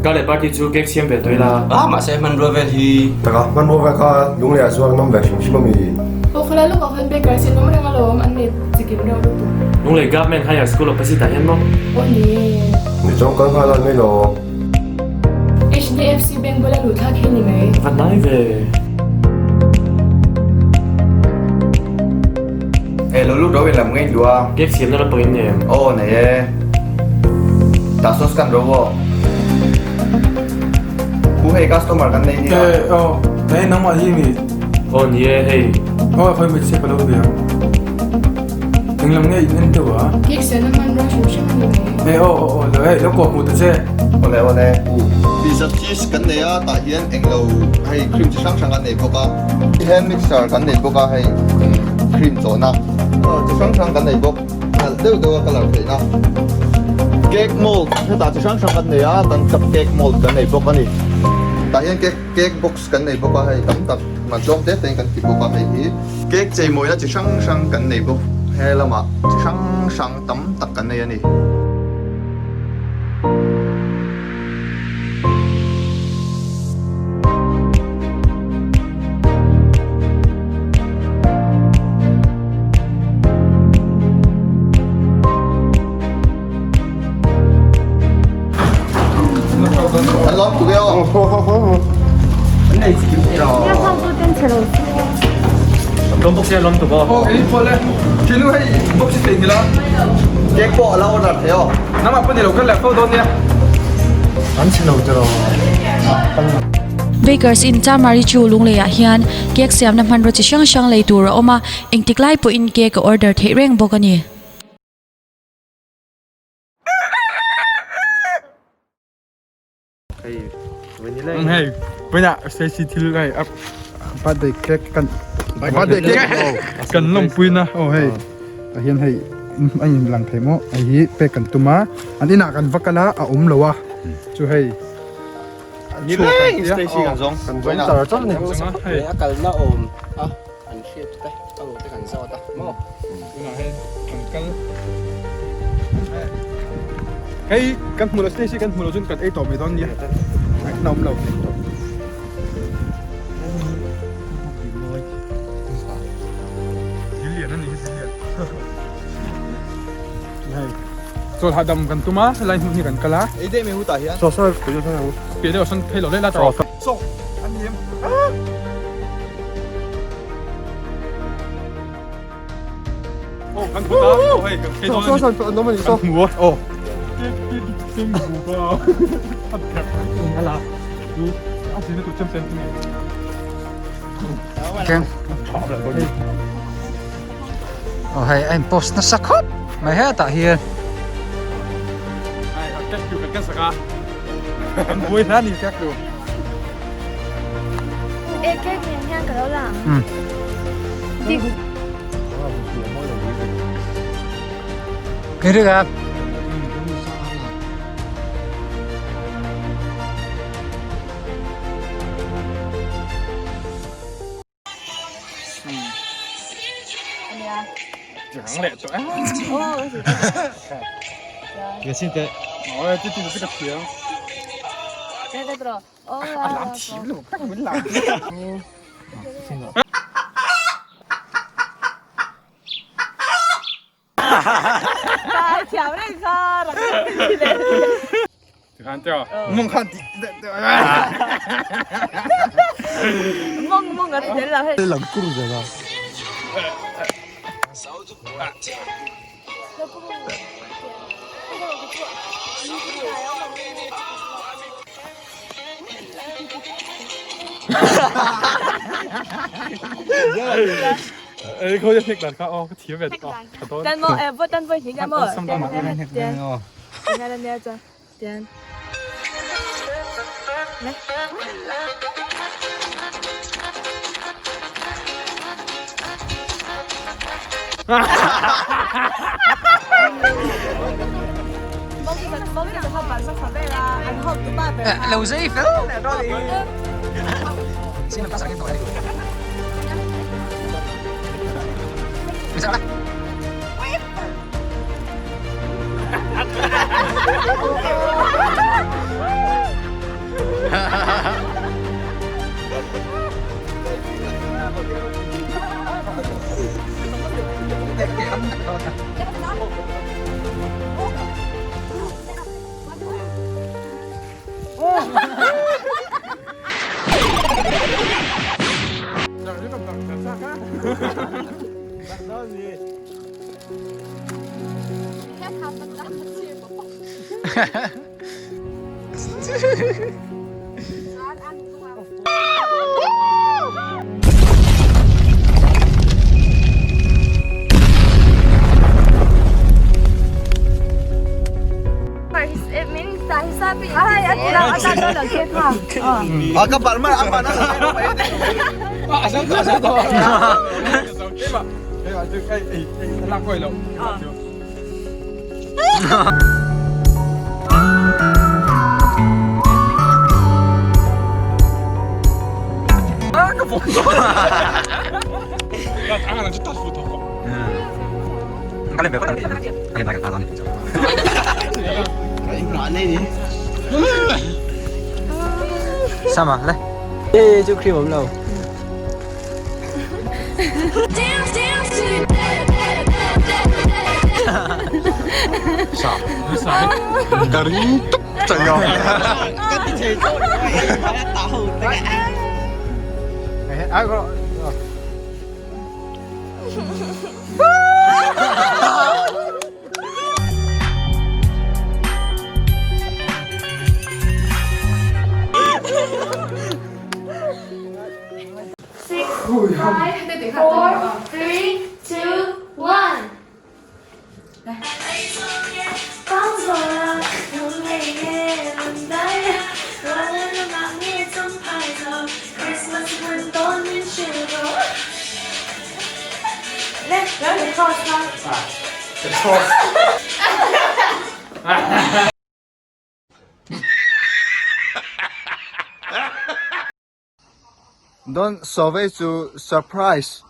Ka leh party chu cake siam ve tawh ila. A, mahse hmanrua vel hi. Taka, hmanrua vel kha Lunglei ah zuar an awm ve hrim hrim ami? Aw khawlai lawkah khan baker sin awm reng alawm, an nei chikim reuh lutuk. Lunglei Government Higher School opposite ah hian maw? Aw ni e. Ni chuan kal nghal an mai lo. HDFC Bank bula luh thlak hi ni mai. Va hnai ve. E lo lut ro in lam ngei duh a. Cake siamna la pawhin em? Aw nei e. Tah sawn scan ro aw. Pu hei customer kan nei nia. E aw hei nangmah hi mi. Aw ni e hei. Aw khawi hmeichhia ka lo ve ang. Eng lam nge in en deuh a? Cake siamna hmanrua hrim hrim a ni mai. E aw aw aw lo hei lo kawh hmuh ta che. Awle awle. Pizza cheese kan nei a tah hian englo hei cream chi hrang hrang an nei bawk a. Hand mixer kan nei bawk a hei cream chawhna chi hrang hrang kan nei bawk nalh deuh deuh a colour theihna cake mold hetah chi hrang hrang kan nei a kan cup cake mold kan nei bawk a ni tah hian cake cake box kan nei bawk a hei tam tak man tlawm te te in kan ti bawk a hei hi cake cheimawina chi hrang hrang kan nei bawk he lamah chi hrang hrang tam tak kan nei a ni. Bakers in Chamari chu Lunglei ah hian cake siamna hmanraw chi hrang hrang lei tur a awm a, engtik lai pawhin cake a order theih reng bawk a ni. Hei vawiinah Stacy thil hei a birthday cake kan birthday cake kan lawmpuina aw hei tah hian hei a in lang thei maw hei hi pek kan tum a an inah kan va kal a a awm lo a chu hei Nileng Stacy kan zawng kan zawng char char ni hei a kalna awm a an hriat te a ro te kan zawt a maw tunah hei kan kal hei kan hmu lo Stacy kan hmu lo chuan kan ei tawh mai dawn nia na awm lo Dilian a ni hi dilian hei chawl hahdam kan tum a helai hmun hi kan kal a ei deuh mai hu tah hian saw saw pui deuh saw piah deuh ah sawn phei lo leh la tawh saw a ni em aw kan hmu ta aw hei kan phei dawn saw saw saw an awm a ni saw kan hmu a aw a zin na tur chem chem nge Aw hei a in post nasa khawp mai hetah hian. Hei a cake tu kan ken sak a kan buai hna ni cake tu. E cake nen hian ka lo lang. Dik. Cái được à? Lo dây phết. Xin làm sao em Sao đây? Sama le. Ê, chú cream không đâu. Six, five, four, three, two, one. Don survey chu surprise.